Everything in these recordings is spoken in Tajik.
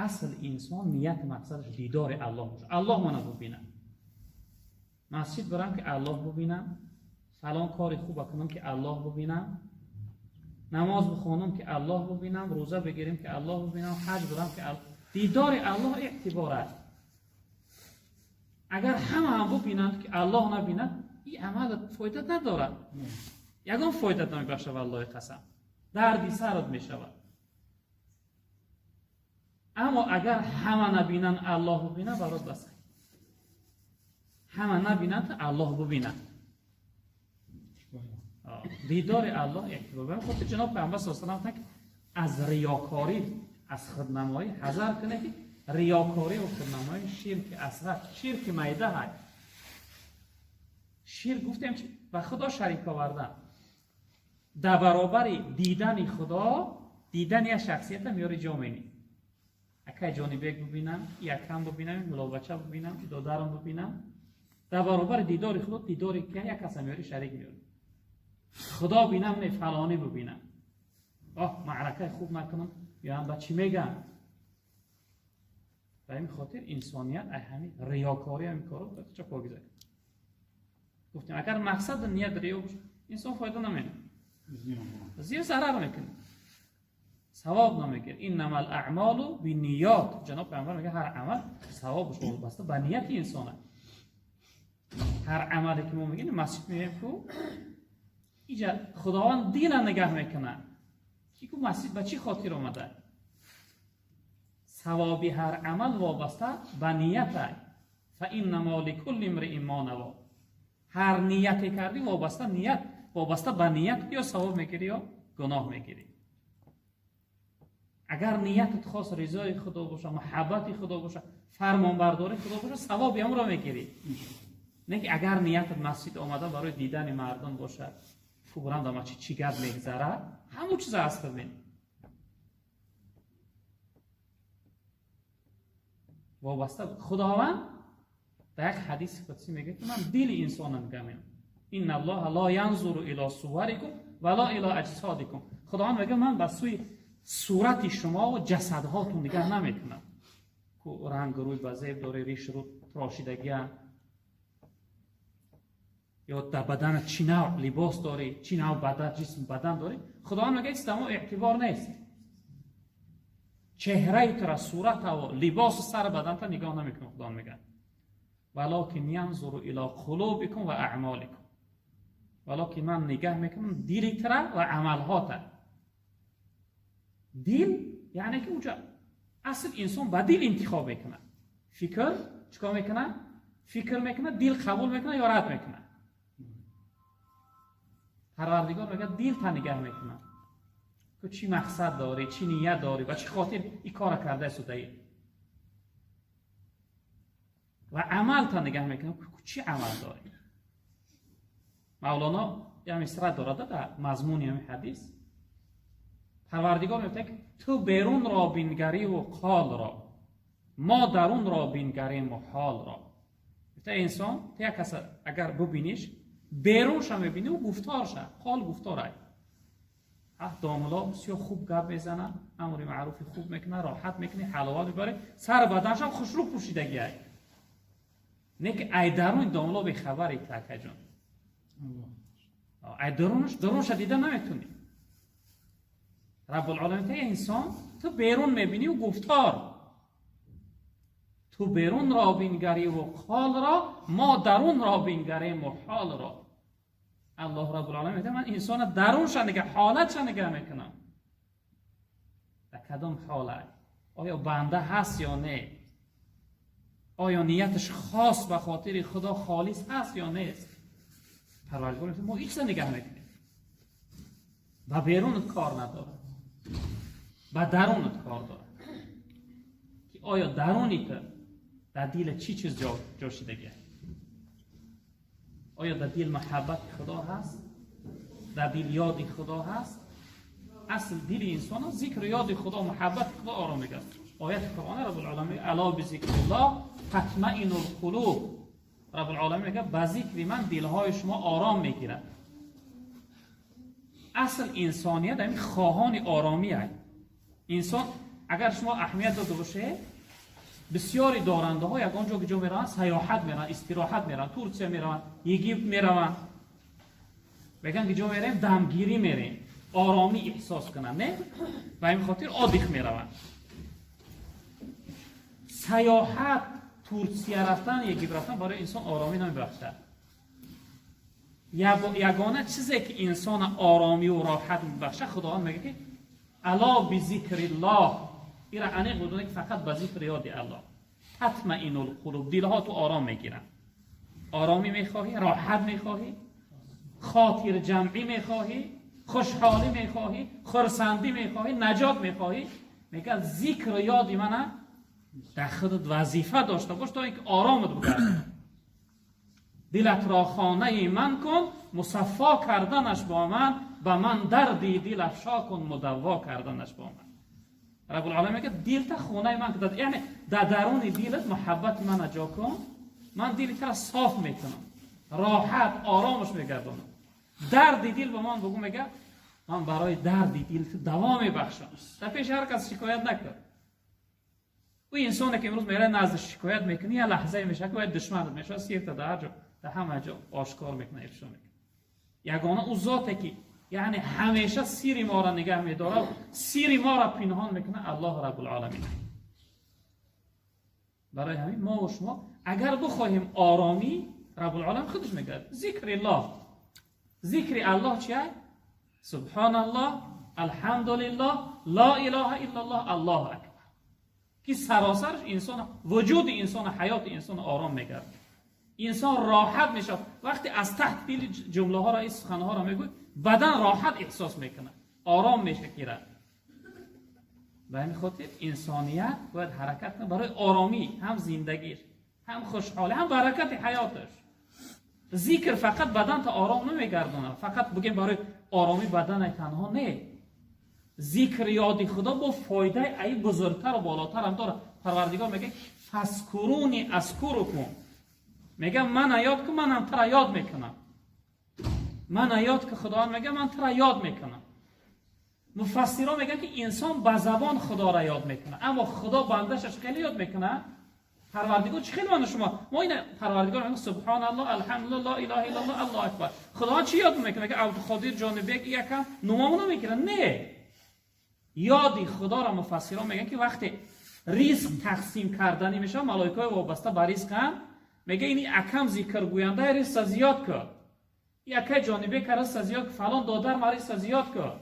Асл инсон ният мақсадаш дидори Аллоҳ бошад. Аллоҳ мана бубинад. Масҷид барам ки Аллоҳ бубинам, фалон кори хуба кунам ки Аллоҳ бубинам, намоз бихонам ки Аллоҳ бубинам, рӯза бигирем ки Аллоҳ бубинам, ҳаҷ барам ки Аллоҳ. Дидори Аллоҳ эътибор аст. Агар ҳама ҳам бубинанд ки Аллоҳ набинад, ин амал фоида надорад. Ягон фоида намебахшад, валлоҳи қасам. Дарди сарат мешавад. Аммо агар ҳама набинанд, Аллоҳ бубинад, барот бас. Ҳама набинанд, Аллоҳ бубинад. Дидори Аллоҳ эътибор. Ба хотир ҷаноб Паёмбар саллаллоҳу алайҳи васаллам аз риёкорӣ, аз худнамоӣ ҳазар кунед, ки риёкорӣ ва худнамоӣ ширки асғар, ширки майда ҳаст. Ширк гуфтем чи? Ба Худо шарик овардан. Дар баробари дидани Худо, дидани як шахсията меёри ҷо менӣ. Акай Ҷонибек бубинам, якам бубинам, мулобача бубинам, додарам бубинам. Дар баробари дидори Худо дидори як каса меёри, шарик меёри. Худо бинам, не фалонӣ бубинам. Оҳ, маъракаи хуб накунам, ё ҳам ба чӣ мегӯям? Ба ҳамин хотир инсоният ай ҳамин риёкорӣ, ҳамин коро ча покиза. Гуфтем агар мақсаду ният риё бошад, инсон фоида намекунад, зиёд зарар мекунад, савоб намегирад. Иннамал аъмолу бинниёт. Ҷаноб Паёмбар мегӯяд ҳар амал савобаш вобаста ба нияти инсон аст. Ҳар амале ки мо мегӯем, масҷид меоем ку, иҷа Худованд дила нигаҳ мекунад, ки ку масҷид ба чӣ хотир омада. Савоби ҳар амал вобаста ба ният аст. Фаиннамо ликулли имриин мо наво. Ҳар нияте кардӣ вобаста ният, вобаста ба ният ё савоб мегирӣ ё гуноҳ мегирӣ. Агар ниятат хос ризои Худо боша, муҳаббати Худо боша, фармонбардории Худо боша, савоби ҳамро мегирӣ. Не ки агар ниятат масҷид омада барои дидани мардум бошад, фурам дар масҷид чӣ гап мегзарад, ҳамон чиза аст бин. Вобаста Худованд дар як ҳадиси қудсӣ мегӯяд ки ман дили инсонро нигоҳ мекунам. Инна Аллоҳа ло янзуру ило суварикум ва ло ило аҷсодикум. Худованд мегӯяд ман ба сӯи сурати шумо ва ҷасадҳотон нигоҳ намекунам. Ку ранг рӯй ба зеб дорӣ, риш рӯ трошидагия, ё дар баданат чӣ навъ либос дорӣ, чӣ навъ бадан, ҷисм бадан дорӣ. Худованд мегӯяд ҳеҷ тамо эътибор нест. Чеҳраи тура, сурата ва либосу сари баданта нигоҳ намекунам, Худованд мегӯяд. Валокин янзуру ило қулубикум ва аъмоликум. Валокин ман нигаҳ мекунам дили тура ва амалҳота. Дил яъне ки уҷа асл инсон ба дил интихоб мекунад. Фикр чикор мекунад? Фикр мекунад, дил қабул мекунад ё рад мекунад. Парвардигор мегӯяд дил та нигаҳ мекунад. Ту чӣ мақсад дорӣ, чӣ ният дорӣ, ба чӣ хотир ин кора кардаи судаӣ. Ва амал та нигаҳ мекунад, чӣ амал дорӣ. Мавлоно як мисра дорад дар мазмуни ҳамин ҳадис. Парвардигор мегӯяд ки ту берунро бингариву қолро, мо дарунро бингариму ҳолро. Гуфта инсон, ту як каса агар бубиниш, берунша мебинӣ, ӯ гуфторша, қол гуфторай. Ҳа домуло бисёр хуб гап мезанад, амри маъруфи хуб мекунад, роҳат мекунӣ, ҳаловат мебарӣ, сар баданшам хушрӯ пӯшидагиай. Не ки ай даруни домуло бехабари такаҷон. Ай дарунаш, дарунша дида наметунӣ. Раббулоламин та инсон, ту берун мебинӣ ӯ гуфтор. Ту берунро бингариву қолро, мо дарунро бингариму ҳолро. Аллоҳ Раббулоламин мегӯяд ман инсона дарунша нигаҳ, ҳолатша нигаҳ мекунам. Дар кадом ҳолат? Оё банда ҳаст ё не? Оё нияташ хос ба хотири Худо холис ҳаст ё нест? Парвардигор мегӯяд мо ҳеҷ чиза нигаҳ мекунем. Ба берунат кор надорад, ба дарунат кор дорад. Ки оё даруни ту дар дила чӣ чиз ҷо шидагиаст? Оё дар дил муҳаббати Худо ҳаст? Дар дил ёди Худо ҳаст? Асл дили инсон зикру ёди Худо, муҳаббати Худо ором мегирад. Ояти Қуръон Раббулоламин ало бизикриллоҳ татмаиннул қулуб. Раббулоламин мегӯяд ба зикри ман дилҳои шумо ором мегирад. Асл инсоният ҳамин хоҳони оромӣ аст. Инсон Агар шумо аҳамият дода бошед, бисёри дорандаҳо ягон ҷо ҷо мераванд, саёҳат мераванд, истироҳат мераванд, Турсия мераванд, Египт мераванд. Мегӯянд ки ҷо меравем, дамгирӣ мерем, оромӣ эҳсос кунанд, не? Ба ин хотир отдых мераванд. Саёҳат, Турсия рафтан, Египт рафтан барои инсон оромӣ намебахшад. Ягона чизе ки инсона оромию роҳат мебахшад, Худованд мегӯяд ки ألا بذكر الله, ира аниқ будуне ки фақат ба зикри ёди Аллоҳ تطمئن القلوب, дилҳо ту ором мегиранд. Оромӣ мехоҳӣ, роҳат мехоҳӣ, хотирҷамъӣ мехоҳӣ, хушҳолӣ мехоҳӣ, хурсандӣ мехоҳӣ, наҷот мехоҳӣ, мегӯяд зикру ёди мана дар худат вазифа дошта бош, то инки оромат бигардад. Дилат ро хонаи ман кун, мусаффо карданаш бо ман, ба ман дарди дил афшо кун, мудавво карданаш бо ман. Раббулъоламин мегӯяд дилта хонаи ман кун, яъне дар даруни дилат муҳаббати мана ҷо кун, ман дили тара соф мекунам, роҳат оромаш мегардонам. Дарди дил ба ман бугӯ, мегӯяд ман барои дарди дил даво мебахшам. Дар пеши ҳар кас шикоят накун. Ӯ инсоне ки имрӯз меравад назди шикоят мекунӣ, як лаҳзае мешавад ки бояд душманат мешавад, сирта дар ҳар ҷо, дар ҳама ҷо ошкор мекунад, ифшо мекунад. Ягона ӯ зоте ки яъне ҳамеша сири моро нигаҳ медорад, сири моро пинҳон мекунад, Аллоҳ Раббулъоламин. Барои ҳамин мо ва шумо агар бихоҳем оромӣ, Раббулъоламин худаш мегӯяд зикри Аллоҳ. Зикри Аллоҳ чия? Субҳоналлоҳ, алҳамдулиллоҳ, ло илоҳа иллаллоҳ, Аллоҳу акбар, ки саросараш инсон, вуҷуди инсон, ҳаёти инсон ором мегардад, инсон роҳат мешавад. Вақте аз таҳти дили ҷумлаҳоро, ин суханҳоро мегӯй, бадан роҳат эҳсос мекунад, ором мешакирад. Ба ҳамин хотир инсоният бояд ҳаракат кунад барои оромӣ, ҳам зиндагиш, ҳам хушҳолӣ, ҳам баракати ҳаёташ. Зикр фақат баданта ором намегардонад, фақат бигем барои оромӣ баданай танҳо не. Зикр ёди Худо бо фоидаи аи бузургтару болотарам дорад. Парвардигор мегӯяд فاذكروني أذكركم, мегӯяд мана ёд кун, манам тара ёд мекунам. Мана ёд ки, Худованд мегӯяд ман тара ёд мекунам. Муфассиро мегӯянд ки инсон ба забон Худоро ёд мекунад, аммо Худо бандашаш хеле ёд мекунад. Парвардигор чӣ хеле ману шумо мо ина Парвардигор мегӯяд субҳоналлоҳ, алҳамдулиллоҳ, ло илоҳа иллаллоҳ, Аллоҳу акбар. Худованд чӣ ёд мекунад? Мегӯяд Абдуқодир Ҷонибек якам номамон мекунад? Не, ёди Худоро муфассиро мегӯянд ки вақте ризқ тақсим карданӣ мешавад, малоикаҳои вобаста ба ризқанд, мегӯяд ини акам зикргӯяндаи ризқа зиёд кун, якай Ҷонибека ризқа зиёд кун, фалон додар ма ризқа зиёд кун,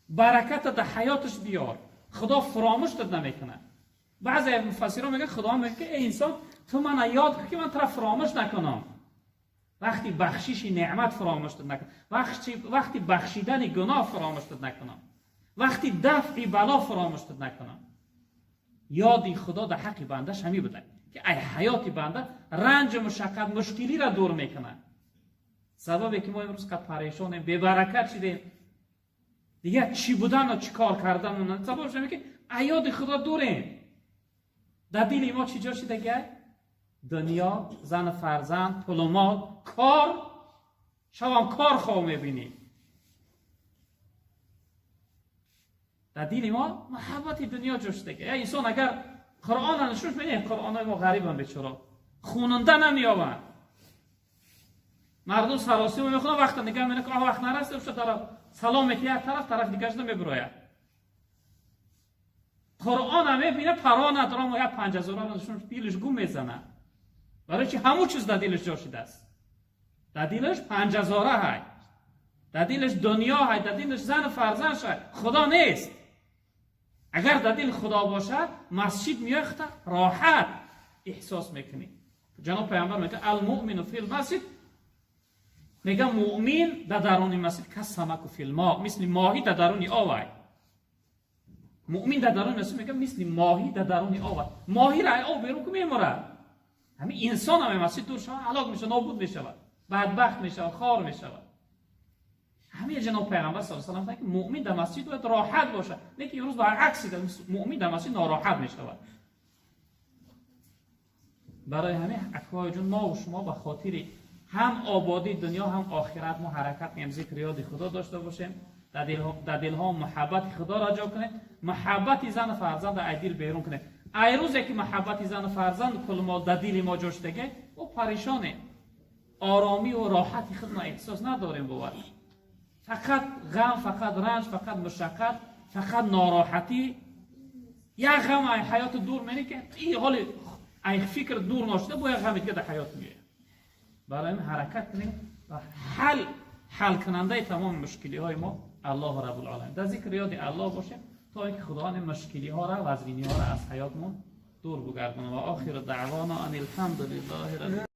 бараката дар ҳаёташ биёр. Худо фуромӯш дод намекунад. Баъзе муфассиро мегӯяд Худо мегӯяд ки эй инсон, ту мана ёд кун ки ман тура фуромӯш накунам. Вақти бахшиши неъмат фуромӯш дод накунам, вақти бахшидани гуноҳ фуромӯш дод накунам, вақти дафъи бало фуромӯш дод накунам. Ёди Худо дар ҳаққи бандаш ҳамин буда ки ай ҳаёти банда ранҷу мушаққат, мушкилиро дур мекунад. Сабабе ки мо имрӯз қад парешонем, бебаракат шидем, дигар чӣ будану чӣ кор кардан, сабабш ҳаме ки аёди Худо дурем. Дар дили мо чӣ ҷо шидагай? Дунё, зану фарзанд, пулу мол, кор. Шавам кор хоб мебинӣ. Дар дили мо муҳаббати дунё ҷо шидагай. Я инсон агар Қуръонро нишон медиҳем, Қуръонои мо ғарибанд, бечора, хунунда намеёбанд. Мардум саросима мехонанд, вақта нигаҳ менакун, вақт нарасида уша тараф салом мекунад, як тараф, тараф дигарашда мебирояд. Қуръона мебина, парво надорам, як 5000 нишон дилаш гум мезанад. Барои чи? Ҳамун чиз дар дилаш ҷо шидааст. Дар дилаш 5000 ҳай, дар дилаш дунё ҳай, дар дилаш зану фарзанд шай, Худо нест. Агар дар дил Худо бошад, масҷид меои, хута роҳат эҳсос мекунӣ. Ҷаноб Пайғамбар мегӯяд المؤمن في المسجد, мегӯяд муъмин дар даруни масҷид كالسمك في الماء, мисли моҳӣ дар даруни об ай. Муъмин дар даруни масҷид, мегӯяд, мисли моҳӣ дар даруни об ай. Моҳиро ай об берун ку, мемурад. Ҳамин инсон ҳам масҷид дур шавад, ҳалок мешавад, нобуд мешавад, бадбахт мешавад, хор мешавад. Ҳамин ҷаноб Пайғамбар саллаллоҳу алайҳи васаллам ки муъмин дар масҷид бояд роҳат бошад, лекин имрӯз баръакси муъмин дар масҷид нороҳат мешавад. Барои ҳамин, аквои ҷон, мо ва шумо ба хотири ҳам ободии дунё, ҳам охират мо ҳаракат кунем, зикри ёди Худо дошта бошем, дар дилҳо муҳаббати Худоро ҷо кунем. Муҳаббати зану фарзанд ай дил берун кунем. Ай рӯзе ки муҳаббати зану фарзанд пул мол дар дили мо ҷо шудаге, мо парешонем, оромӣ ва роҳати худро эҳсос надорем. Бовар, фақат ғам, фақат ранҷ, фақат мушаққат, фақат нороҳатӣ. Як ғам ай ҳаёти дур мене ки и ҳоли ай фикр дур ношуда, бо як ғами дига дар ҳаёт меояд. Барои ҳамин ҳаракат кунем ва ҳалкунандаи тамоми мушкилиҳои мо Аллоҳу Раббулъоламин. Дар зикри ёди Аллоҳ бошем, то ин ки Худованд мушкилиҳоро, вазниниҳоро аз ҳаётмон дур бугардонад. Ва охиру даъвона ан алҳамдулиллаҳи.